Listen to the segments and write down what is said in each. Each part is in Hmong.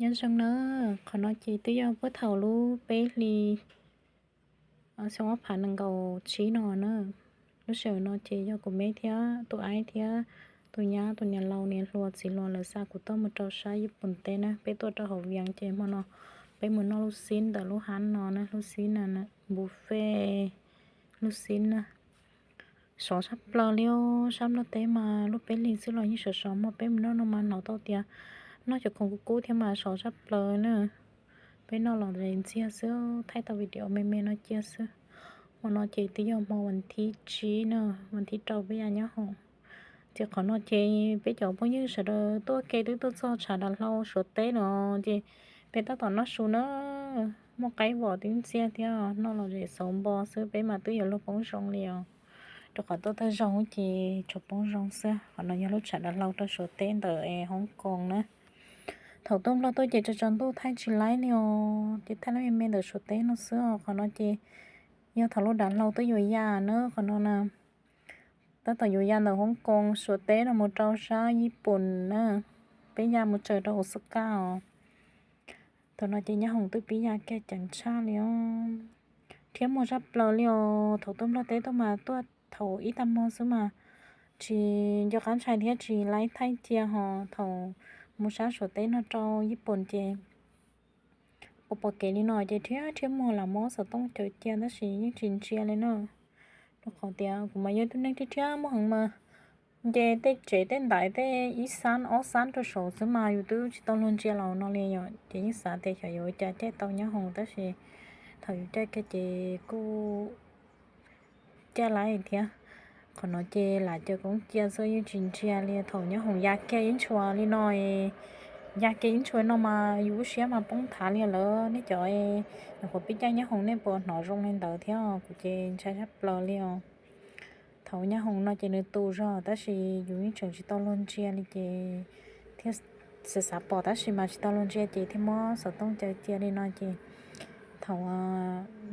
Nyob zoo na, qhov no ces twb yog puag thaum lub peb hlis xyoo ob phav nees nkaum tsib no na. Lub sij hawm no ces yog kuv me thiab tus aib thiab tus nyab tus niam laus niam hluas txiv hluas lawv xa kuv tuaj mus rau sab Yij Pooj teb na. Peb tuaj rau hauv Vias ces hmo no peb mus noj lub xib ntawm lub hab no na, lub xib na, buffet lub xib na. Sov sab plaws li os, sab Nplog teb mas lub peb hlis xwb los yeej sov sov, muaj peb mus noj no mas hnov tau tias noj cov khoom kub kub thiab mas sov sab plaws na. Peb noj los ntxiag xwb, thaij tau video me me no cia xwb. Hmo no ces twb yog hmo vas thib tsib na, vas thib rau peb ya nyob hoom. Ces qhov no ces peb cov phooj ywg sawv daws tuaj ke twb tuaj txog tshav dav hlau Suav teb no, ces peb tab tom noj su na, muaj qaib vom twb ntxiag thiab, noj los zem xauv npo xwb, peb mas twb yuav luag poob zoo li os. Rau qhov tuaj tag zog ces tsuas poob zoo xwb. Qhov no yog lub tshav dav hlau rau Suav teb ntawm Hong Kong na. Thaum tuaj Nplog tuaj ces tsaus tsaus ntuj thaij tsis laib li os, ces thaij lub me me ntawm Suav teb no xwb os. Qhov no ces yog thaum lub dav hlau twb yuav ya na, qhov no na. Tab tom yuav ya ntawm Hong Kong Suav teb no mus rau sab Yij Pooj na, peb ya mus tsaws rau Osaka os. Thaum no ces nyob hoom twb pib ya kiag ceev tshaj li os. Rhiab muag sab plaws li os, thaum tuaj Nplog teb tuaj mas tuaj thaum ib tag hmo xwb mas tsis nco qab ntshai thiab tsis laib thaij cia, ho thaum mus sab Suav teb no rau Yij Pooj ces pom pom kev li no ces rhiab rhiab muag lam muab xov tooj caw cia tab sis yeej tsis ntsia li na. Rau qhov tias kuv mas yog ib tug neeg rhiab rhiab muag heev mas nce tej tsev tej ntaiv tej ib xab ob xab rau saud xwb mas yus twb tsis tau luag ntsia los no li yom, ces yeej xav tias xyov yuav ua cas caij tau nyob hoom tab sis thaum yus caij kiag ces kuj caij laib thiab. Qhov no ces lam caw koob cia xwb yeej tsis ntsia li, thaum nyob hoom ya kiag ib ntshua li no, ya kiag ib ntshua no mas yus lub siab mas poob nthav li lawm. Nej cov nyuam qhuav pib caij nyob hoom nej puas hnov zoo li ntawd thiab? Kuv ces ntshai sab plaws li os. Thaum nyob hoom no ces nws tu zog tab sis yus yeej tseem tsis tau luag ntsia li ces thiaj xav xav pom tab sis mas tsis tau luag ntsia ces thiaj muab xov tooj caw cia li no ces thaum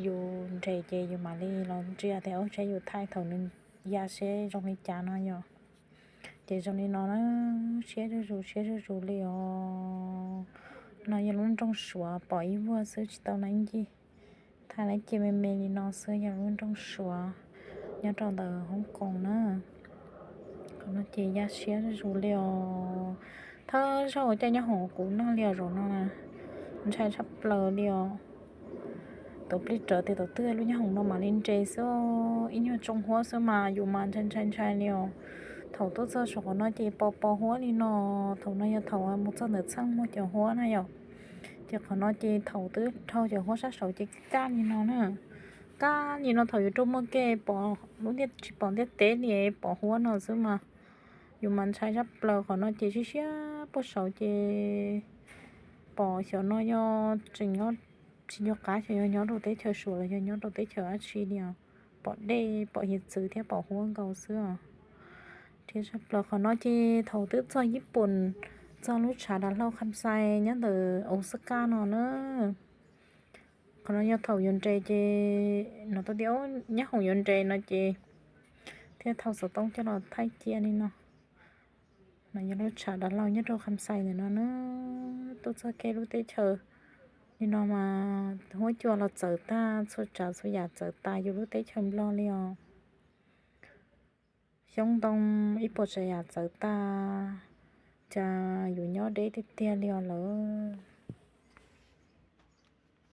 yus nres ces yus mam li los ntsia tias ua tsaib yus thaij thaum nws ya seb zoo li cas no yom. Ces zoo li no na, siab zuj zus siab zuj zus li os. No yog lub nroog Suav pom ib vuag xwb tsis tau laib ncig. Thaij laib cia me me li no xwb yog lub nroog Suav nyob rau ntawm Hong Kong na. Qhov no ces ya siab zuj zus li os. Thawj zaug caij nyob hoom kuv noj li os zaum no na, ntshai tshaj plaws li os. Tuav plig rawv tias thaum twg lub nyob hoom no mam li nres xwb, ib nyuag tsoo huab xwb mas yus mas ntshai ntshai ntshai li os. Thaum tuaj txog saum qhov no ces pos pos huab li no, thaum no yog thaum mus txog ntawm txheej muag cov huab na yom. Ces qhov no ces thaum twb dhau cov huab sab saud ces kaj li no na, kaj li no thaum yuav rau muaj ke pom lub ntiaj teb li pom huab no xwb mas yus mas ntshai sab plaws. Qhov no ces siab siab puag saud ces pom xyov no yog tseem nyob, tsis nco qab xyov yog nyob rau teb chaws Suav los yog nyob rau teb chaws dab tsi li os. Pom dej pom hiav txwv thiab pom huab nkaus xwb os. Thiab sab plaws qhov no ces thaum twb txog Yij Pooj, txog lub tshav dav hlau Kham Xais nyob ntawm Osaka no na. Qhov no yog thaum yuav nres ces no tau tias nyob hoom yuav nres no ces thiaj thau xov tooj coj los thaij cia li no. No yog lub tshav dav hlau nyob rau Kham Xais ntawm no na. Tuaj txog kiag lub teb chaws li no mas huab cua los txawv tag, txhua tsav txhua yam txawv tas yus lub teb chaws Nplog li os. Xyoob ntoo ib puas tsav yam txawv tag, cas yus nyob deb tiag tiag li os lawm.